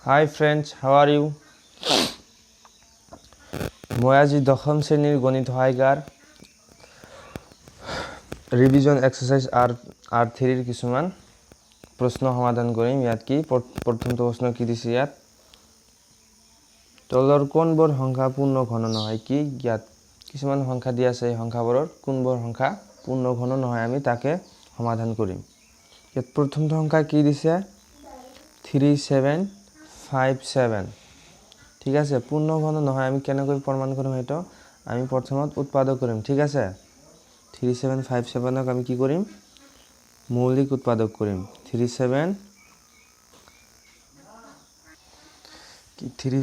Hi friends, how are you? মই আজি দশম শ্ৰেণীৰ গণিত সহায়িকাৰ ৰিভিজন এক্সাৰচাইজ আৰ 3ৰ কিছুমান প্ৰশ্ন সমাধান কৰিম। ইয়াত কি প্ৰথমটো প্ৰশ্ন কি দিছে? ইয়াত তলৰ কোনবোৰ সংখ্যা পূৰ্ণ ঘন নহয়? কি ইয়াত কিছুমান সংখ্যা দিয়া আছে, এই সংখ্যাবোৰৰ কোনবোৰ সংখ্যা পূৰ্ণ ঘন নহয়, আমি তাকে সমাধান কৰিম। ইয়াত প্ৰথমটো সংখ্যা কি দিছে? 3757। ঠিক আছে, পূৰ্ণ ঘন নহয়, আমি কেনেকৈ প্ৰমাণ কৰিম সেইটো? আমি প্ৰথমত উৎপাদক কৰিম। ঠিক আছে, 3757ক আমি কি কৰিম? মৌলিক উৎপাদক কৰিম। থ্ৰী ছেভেন কি থ্ৰী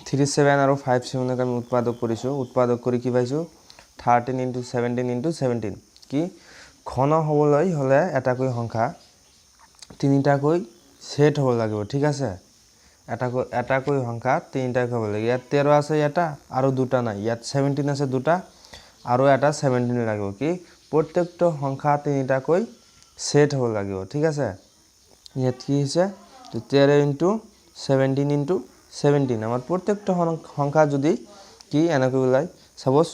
থ্ৰী ছেভেন আৰু ফাইভ ছেভেনক আমি উৎপাদক কৰিছোঁ। উৎপাদক কৰি কি পাইছোঁ? 13 ইণ্টু 17 ইণ্টু 17। কি ঘন হ'বলৈ হ'লে এটাকৈ সংখ্যা তিনিটাকৈ ছেট হ'ব লাগিব। ঠিক আছে, এটাকৈ সংখ্যা তিনিটাকৈ হ'ব লাগিব। ইয়াত 13 আছে এটা আৰু দুটা নাই, ইয়াত 17 আছে দুটা আৰু এটা 17 লাগিব। কি প্ৰত্যেকটো সংখ্যা তিনিটাকৈ ছেট হ'ব লাগিব। ঠিক আছে, ইয়াত কি হৈছে? 13 ইণ্টু 17 ইণ্টু 17। আমাৰ প্ৰত্যেকটো সংখ্যা যদি কি এনেকৈ ওলায়, ছাপ'জ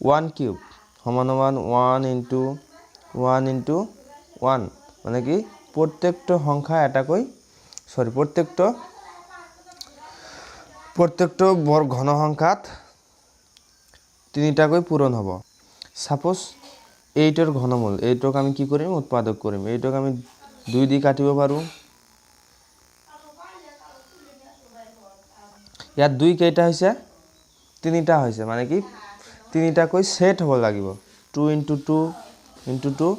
1 কিউব সমান সমান 1 ইণ্টু 1 ইণ্টু 1, মানে কি প্ৰত্যেকটো সংখ্যা এটাকৈ, চৰি, প্ৰত্যেকটো বৰ ঘন সংখ্যাত তিনিটাকৈ পূৰণ হ'ব। ছাপ'জ এইটৰ ঘনমূল, এইটোক আমি কি কৰিম? উৎপাদক কৰিম। এইটোক আমি 2 দি কাটিব পাৰোঁ। ইয়াত 2 কেইটা হৈছে? তিনিটা হৈছে, মানে কি তিনিটাকৈ ছেট হ'ব লাগিব। 2 ইণ্টু 2 ইণ্টু 2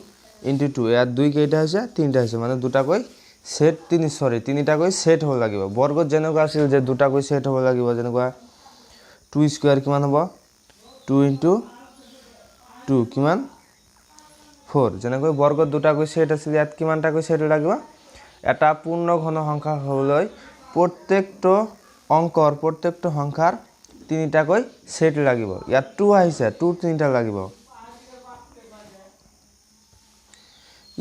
ইণ্টু 2, ইয়াত 2 কেইটা হৈছে? তিনিটা হৈছে, মানে দুটাকৈ ছেট, তিনি, চৰি, তিনিটাকৈ ছেট হ'ব লাগিব। বৰ্গত যেনেকুৱা আছিল যে দুটাকৈ ছেট হ'ব লাগিব, যেনেকুৱা 2 স্কুৱেৰ কিমান হ'ব? 2 ইণ্টু 2 কিমান? 4। যেনেকৈ বৰ্গত দুটাকৈ ছেট আছিল, ইয়াত কিমানটাকৈ ছেট লাগিব? এটা পূৰ্ণ ঘন সংখ্যা হ'বলৈ প্ৰত্যেকটো অংকৰ, প্ৰত্যেকটো সংখ্যাৰ তিনিটাকৈ ছেট লাগিব। ইয়াত 2 আহিছে, 2 তিনিটা লাগিব।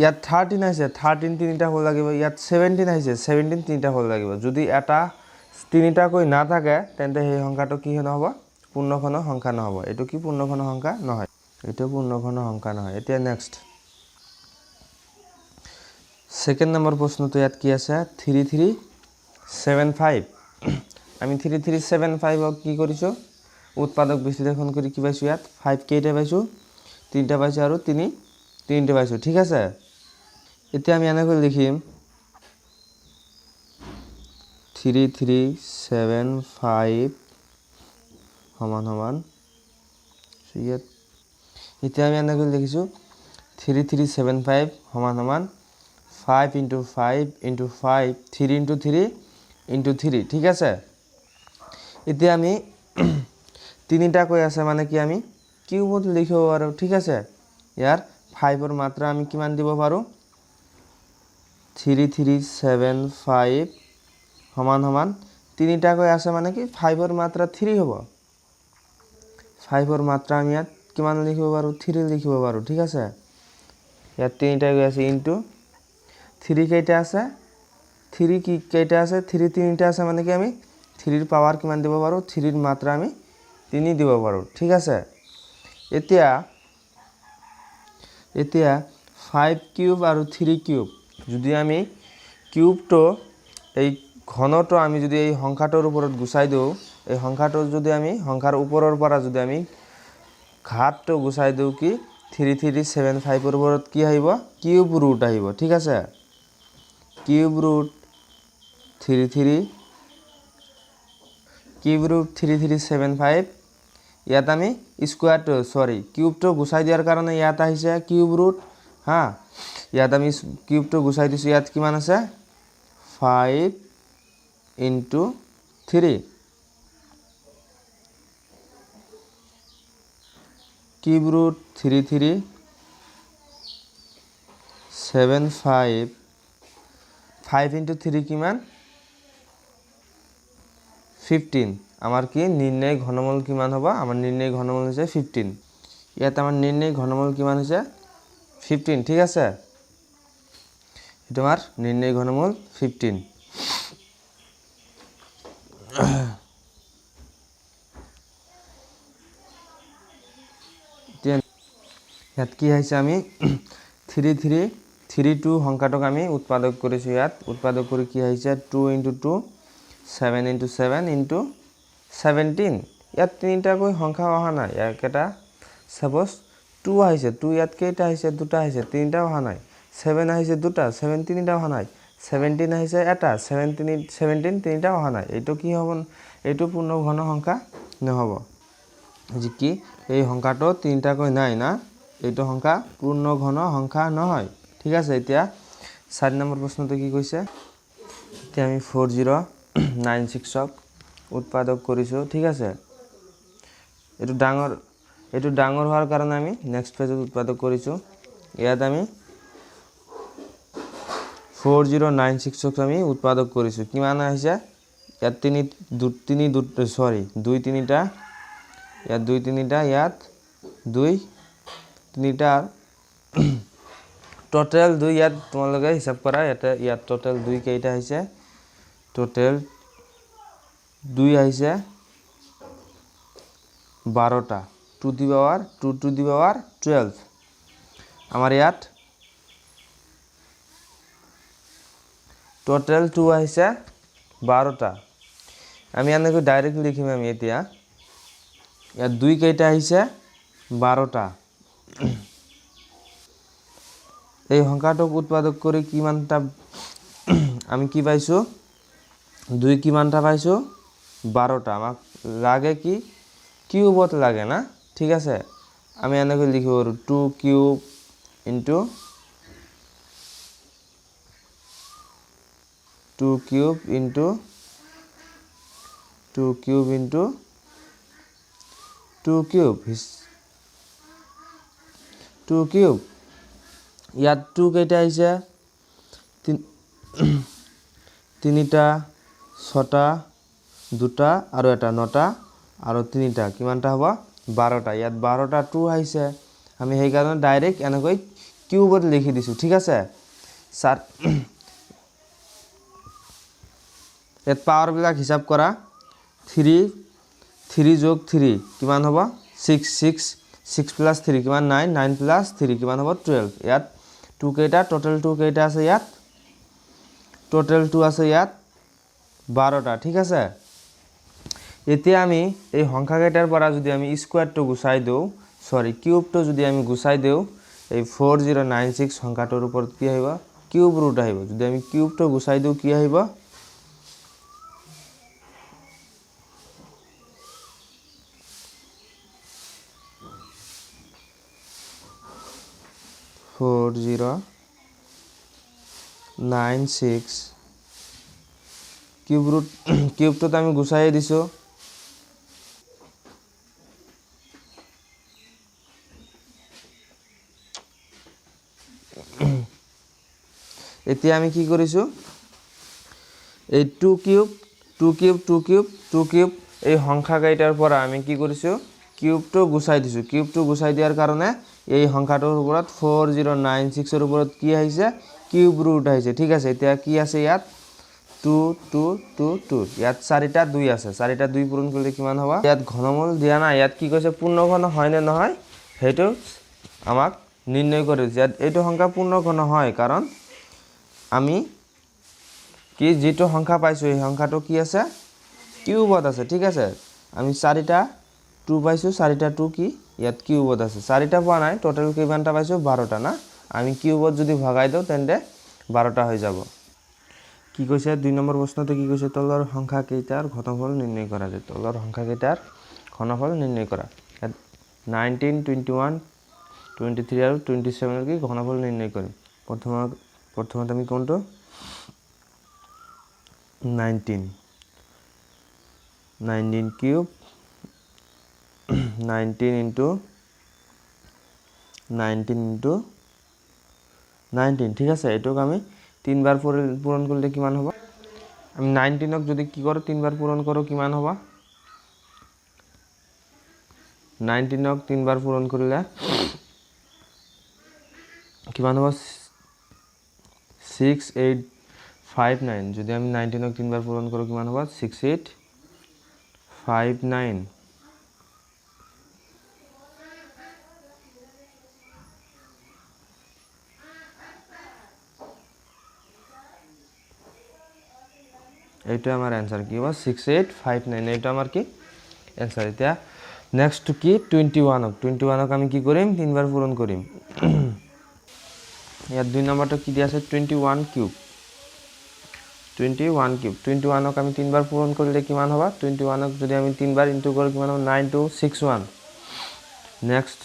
ইয়াত 13 আহিছে, 13 তিনিটা হ'ব লাগিব। ইয়াত 17 আহিছে, 17 তিনিটা হ'ব লাগিব। যদি এটা তিনিটাকৈ নাথাকে তেন্তে সেই সংখ্যাটো কি নহ'ব? পূৰ্ণঘন সংখ্যা নহ'ব। এইটো কি পূৰ্ণঘন সংখ্যা নহয়, এইটো পূৰ্ণঘন সংখ্যা নহয়। এতিয়া নেক্সট ছেকেণ্ড নম্বৰ প্ৰশ্নটো ইয়াত কি আছে? 3375। আমি 3375ক কি কৰিছোঁ? উৎপাদক বিশ্লেষণ কৰি কি পাইছোঁ? ইয়াত 5 কেইটা পাইছোঁ? তিনিটা পাইছোঁ আৰু তিনিটা পাইছোঁ। ঠিক আছে, এতিয়া আমি এনেকৈ লিখিম 3375 সমান সমান, ইয়াত এতিয়া আমি এনেকৈ লিখিছোঁ 3375 সমান সমান 5 into 5 into 5, 3 into 3 into 3। ঠিক আছে, এতিয়া আমি তিনিটাকৈ আছে, মানে কি আমি কিউবত লিখিব পাৰোঁ। ঠিক আছে, ইয়াৰ ফাইভৰ মাত্ৰা আমি কিমান দিব পাৰোঁ? 3375 সমান সমান তিনিটাকৈ আছে, মানে কি ফাইভৰ মাত্ৰা 3 হ'ব। ফাইভৰ মাত্ৰা আমি ইয়াত কিমান লিখিব পাৰোঁ? 3 লিখিব পাৰোঁ। ঠিক আছে, ইয়াত তিনিটাকৈ আছে ইনটু 3 কেইটা আছে? 3 কি কেইটা আছে? 3 তিনিটা আছে, মানে কি আমি 3ৰ পাৱাৰ কিমান দিব পাৰোঁ? 3ৰ মাত্ৰা আমি 3 দিব পাৰোঁ। ঠিক আছে, এতিয়া 5 কিউব আৰু 3 কিউব যদি আমি কিউবটো, এই ঘনটো আমি যদি এই সংখ্যাটোৰ ওপৰত গুচাই দিওঁ, এই সংখ্যাটো যদি আমি সংখ্যাৰ ওপৰৰ পৰা যদি আমি ঘাতটো গুচাই দিওঁ, কি 3375ৰ ওপৰত কি আহিব? কিউব ৰুট আহিব। ঠিক আছে, cube root three three, cube root 3375। ইয়াত আমি স্কুৱাৰটো, চৰি, কিউবটো গুচাই দিয়াৰ কাৰণে ইয়াত আহিছে কিউব ৰুট। হা, ইয়াত আমি কিউবটো গুচাই দিছোঁ। ইয়াত কিমান আছে? 5 into 3। Cube root 3375, 5 into 3 কিমান? 15। আমাৰ কি নিৰ্ণয় ঘনমূল কিমান হ'ব? আমাৰ নিৰ্ণয় ঘনমূল হৈছে 15। ইয়াত আমাৰ নিৰ্ণয় ঘনমূল কিমান হৈছে? 15। ঠিক আছে, এইটো আমাৰ নিৰ্ণয় ঘনমূল 15। ইয়াত কি আহিছে আমি 3 3 3 2 সংখ্যাটোক আমি উৎপাদক কৰিছোঁ। ইয়াত উৎপাদক কৰি কি আহিছে 2 ইনটু 2 7 ইনটু 7 ইনটু 17। ইয়াত তিনিটাকৈ সংখ্যা অহা নাই, ইয়াকেইটা ছাপ'জ 2 আহিছে, 2 ইয়াত কেইটা আহিছে দুটা আহিছে, তিনিটা অহা নাই। 7 আহিছে দুটা, 7 তিনিটা অহা নাই। 17 আহিছে এটা, 17 তিনিটা অহা নাই। এইটো কি হ'ব? এইটো পূৰ্ণ ঘন সংখ্যা নহ'ব। যি কি এই সংখ্যাটো তিনিটাকৈ নাই না, এইটো সংখ্যা পূৰ্ণ ঘন সংখ্যা নহয়। ঠিক আছে, এতিয়া 4 নম্বৰ প্ৰশ্নটো কি কৈছে? এতিয়া আমি 4096ক উৎপাদক কৰিছোঁ। ঠিক আছে, এইটো ডাঙৰ হোৱাৰ কাৰণে আমি নেক্সট পেজত উৎপাদক কৰিছোঁ। ইয়াত আমি 4096ক আমি উৎপাদক কৰিছোঁ। কিমান আহিছে? ইয়াত তিনি দু তিনি দু সৰি দুই তিনিটা, ইয়াত দুই তিনিটা, ইয়াত দুই তিনিটা, টোটেল দুই। ইয়াত তোমালোকে হিচাপ কৰা, ইয়াতে ইয়াত টোটেল দুই কেইটা আহিছে? টোটেল দুই আহিছে 12টা, to the power 2 to the power 12। আমাৰ ইয়াত টোটেল 2 আহিছে 12টা। আমি এনেকৈ ডাইৰেক্ট লিখিম। আমি এতিয়া ইয়াত দুই কেইটা আহিছে 12টা। এই সংখ্যাটোক উৎপাদক কৰি কিমানটা আমি কি পাইছোঁ? দুই কিমানটা পাইছোঁ? 12টা। আমাক লাগে কি কিউবত লাগে না। ঠিক আছে, আমি এনেকৈ লিখিব পাৰোঁ 2 cube into 2 cube into 2 cube into 2 cube 2 cube. ইয়াত 2 কেইটা আহিছে? তিনিটা, ছটা, দুটা আৰু এটা, নটা আৰু তিনিটা, কিমানটা হ'ব? 12টা। ইয়াত 12টা 2 আহিছে, আমি সেইকাৰণে ডাইৰেক্ট এনেকৈ কিউবত লিখি দিছোঁ। ঠিক আছে, ছাৰ ইয়াত পাৱাৰবিলাক হিচাপ কৰা। 3 3 যোগ 3 কিমান হ'ব? 6 6 6 প্লাছ 3 কিমান? 9 9 প্লাছ 3 কিমান হ'ব? 12। ইয়াত 2 কেইটা? টোটেল 2 কেইটা আছে ইয়াত? টোটেল 2 আছে ইয়াত 12টা। ঠিক আছে, এতিয়া আমি এই সংখ্যাকেইটাৰ পৰা যদি আমি স্কোৱাৰটো গুচাই দিওঁ, সৰি কিউবটো যদি আমি গুচাই দিওঁ, এই 4096 সংখ্যাটোৰ ওপৰত কি আহিব? কিউব ৰুট আহিব। যদি আমি কিউবটো গুচাই দিওঁ কি আহিব? 4096 কিউব ৰুট, কিউবটোত আমি গুচাই দিছোঁ। এতিয়া আমি কি কৰিছোঁ? এই 2 কিউব 2 কিউব 2 কিউব 2 কিউব এই সংখ্যাকেইটাৰ পৰা আমি কি কৰিছোঁ? কিউবটো গুচাই দিছোঁ। কিউবটো গুচাই দিয়াৰ কাৰণে এই সংখ্যাটোৰ ওপৰত 4096ৰ ওপৰত কি আহিছে? কিউব ৰুট আহিছে। ঠিক আছে, এতিয়া কি আছে ইয়াত? 2 2 2 2, ইয়াত চাৰিটা দুই আছে, চাৰিটা দুই পূৰণ কৰিলে কিমান হ'ব? ইয়াত ঘনমূল দিয়া নাই, ইয়াত কি কৈছে? পূৰ্ণ ঘন হয় নে নহয় সেইটো আমাক নিৰ্ণয় কৰি দিছে। ইয়াত এইটো সংখ্যা পূৰ্ণ ঘন হয়, কাৰণ আমি কি যিটো সংখ্যা পাইছোঁ এই সংখ্যাটো কি আছে? কিউবত আছে। ঠিক আছে, আমি চাৰিটা 2 পাইছোঁ, চাৰিটা 2 কি ইয়াত কিউবত আছে। চাৰিটা পোৱা নাই, টোটেল কিমানটা পাইছোঁ? 12টা না। আমি কিউবত যদি ভগাই দিওঁ তেন্তে 12টা হৈ যাব। কি কৈছে 2 নম্বৰ প্ৰশ্নটো? কি কৈছে? তলৰ সংখ্যা কেইটাৰ ঘনফল নিৰ্ণয় কৰা। যে তলৰ সংখ্যা কেইটাৰ ঘনফল নিৰ্ণয় কৰা। ইয়াত 19, 21, 23 আৰু 27ৰ কি ঘনফল নিৰ্ণয় কৰিম। প্ৰথমতে আমি কোনটো? 19, 19 কিউব, 19 ইনটু 19 ইনটু 19। ঠিক আছে, এইটোক আমি তিনিবাৰ পূৰণ কৰিলে কিমান হ'ব? আমি 19ক যদি কি কৰোঁ, তিনিবাৰ পূৰণ কৰোঁ কিমান হ'ব? 19ক তিনিবাৰ পূৰণ কৰিলে কিমান হ'ব? 6 8 5 9। যদি আমি 19ক তিনিবাৰ পূৰণ কৰোঁ কিমান হ'ব? 6 8 5 9। এইটো আমাৰ এনচাৰ কি হ'ব 6859, এইটো আমাৰ কি এনচাৰ। এতিয়া নেক্সট কি 21ক, 21ক আমি কি কৰিম তিনিবাৰ পূৰণ কৰিম। ইয়াত 2 নম্বৰটো কি দিয়া আছে 21 কিউব, 21 কিউব, 21ক আমি তিনিবাৰ পূৰণ কৰিলে কিমান হ'ব 21ক যদি আমি তিনিবাৰ ইনটু কৰোঁ কিমান হ'ব 9261। নেক্সট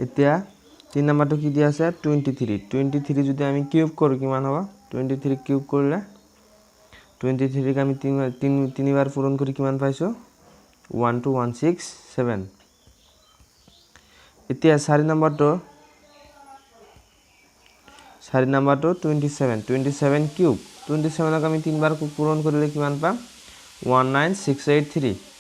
এতিয়া 3 নম্বৰটো কি দিয়া আছে 23, 23 যদি আমি কিউব কৰোঁ কিমান হ'ব 23 কিউব কৰিলে 23 আমি তিনিবাৰ পূৰণ কৰি কিমান পাইছোঁ 12167। এতিয়া 4 নম্বৰটো, 4 নম্বৰটো 27, 27 কিউব, 27ক আমি তিনিবাৰ পূৰণ কৰিলে কিমান পাম 19683।